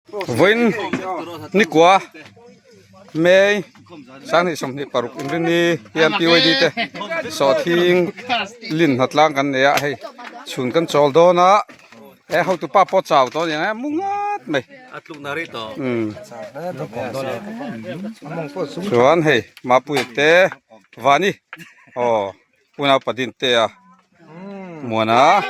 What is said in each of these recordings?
Vawiin nikua May 2026 inrini hian PYD te sawhthing lin hnatlang kan nei a hei chhun kan chawl dawn a he hotu pa pawh chau tawh a ni ang e mu ngat mai chuan hei Mapuia te Vani aw. Unau Padin te a Muana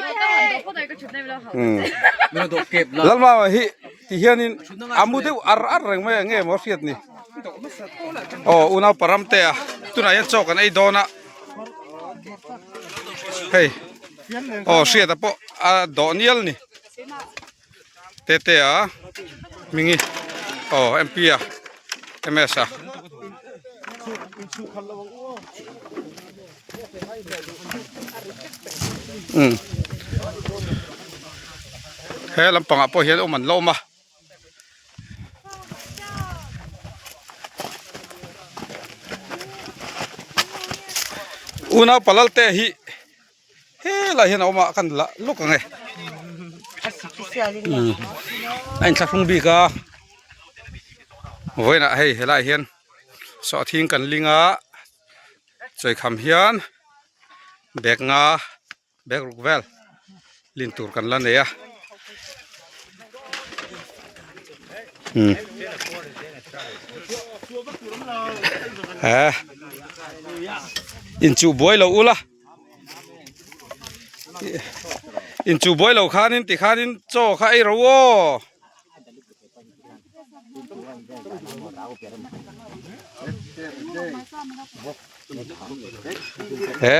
Lalmama hi ti hianin a mu deuh ar ar reng mai a nge maw hriat ni aw unau Param te a tunah hian chaw kan ei dawn a hei aw hriata pawh a dawh nial ni Tete a Hmingi aw MP a MS a. Umm he lampangah pawh hian awm an la awm a. Unau palal te hi. Helai hian a awm a kan la lawk ang e a inthlahrung bik a vawiinah hei helaiah hian sawhthing kan ling a chawikham hian bag nga bag ruk vel lin tur kan la nei a he inchuh buai lo ula. Inchuh buai lo khanin tikhanin chaw kha ei ro aw. He.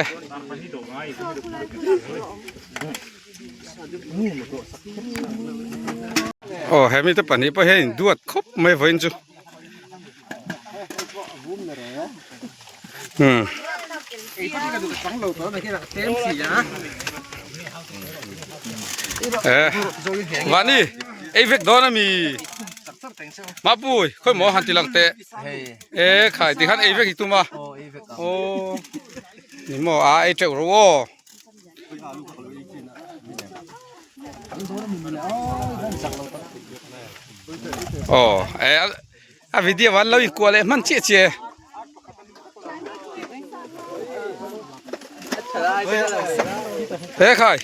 Aw hemi te pahnih pawh hian induat khawp mai vawiin chu. Vani ei vek dawn ami Mapui khawi maw han ti lang teh e khai ti khan ei vek i tum a aw ni maw a ei teuh ro aw. Aw e a video an lo inkuah leh hman chiah chiah e. He khai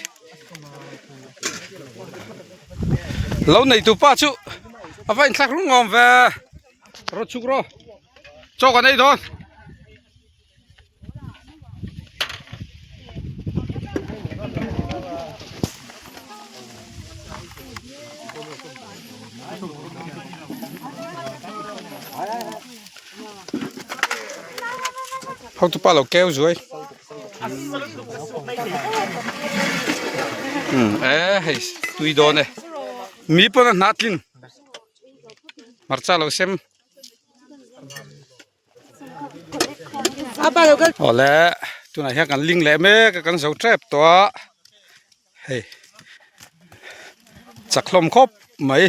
lo nei tu pa chu a va inthlak rung awm ve rawt chhuk rawh chaw kan ei dawn. Hotupa lo keu zuai e hei tui dawn e mi pawn a hnah tlin hmarcha lo sem. Awle tunah hian kan ling leh mek a kan zo tep tawh a hei chak hlawm khawp mai.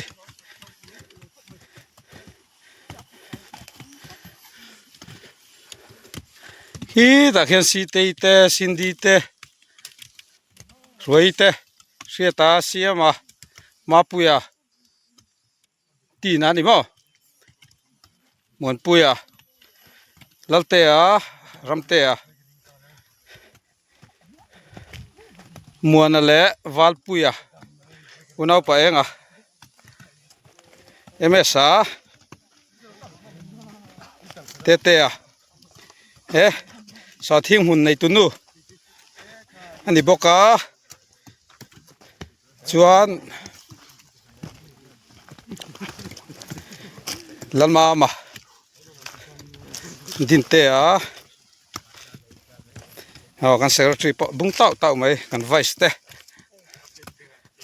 Khi tah khian Sitei te Cindy te Hruai te Hriata Siama Mapuia. Tin a ni maw Muanpuia Laltea Ramtea Muana leh Valpuia unaupa enga M_S a Tetea he sawhthing hmun nei tu nu a ni bawk a. Chuan Lalmama Dintea aw kan secretary pawh bung tauh tauh mai kan vice te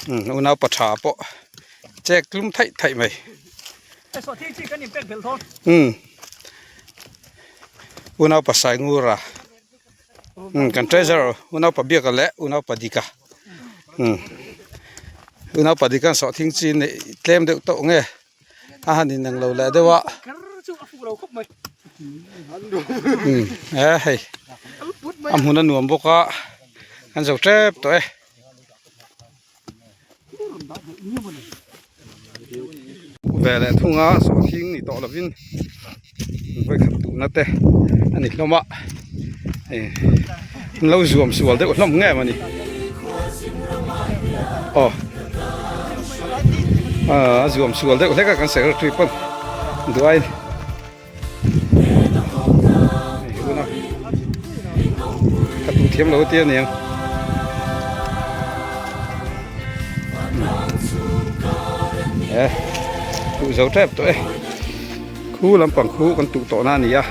unau pa tha pawh chek tlum theih theih mai unau pa Saingura. Kan treasure unaupa biaka leh unaupa dika unaupa dika an sawhthing chi neih tlem deuh tawh nge a han inang lo leh deuh a e hei a hmun a nuam bawk a an zo tep tawh e. ve leh thung a sawhthing ni tawh lovin vawikhat duhna te a ni hlawm a hei an lo zuam sual deuh hlawm nge maw ni aw a zuam sual deuh hlek a kan secretary pawn duai. Ka tu thiam lo tia niang. E tu zo tep tawh e. Khu lampang khu kan tuh tawh na a ni a.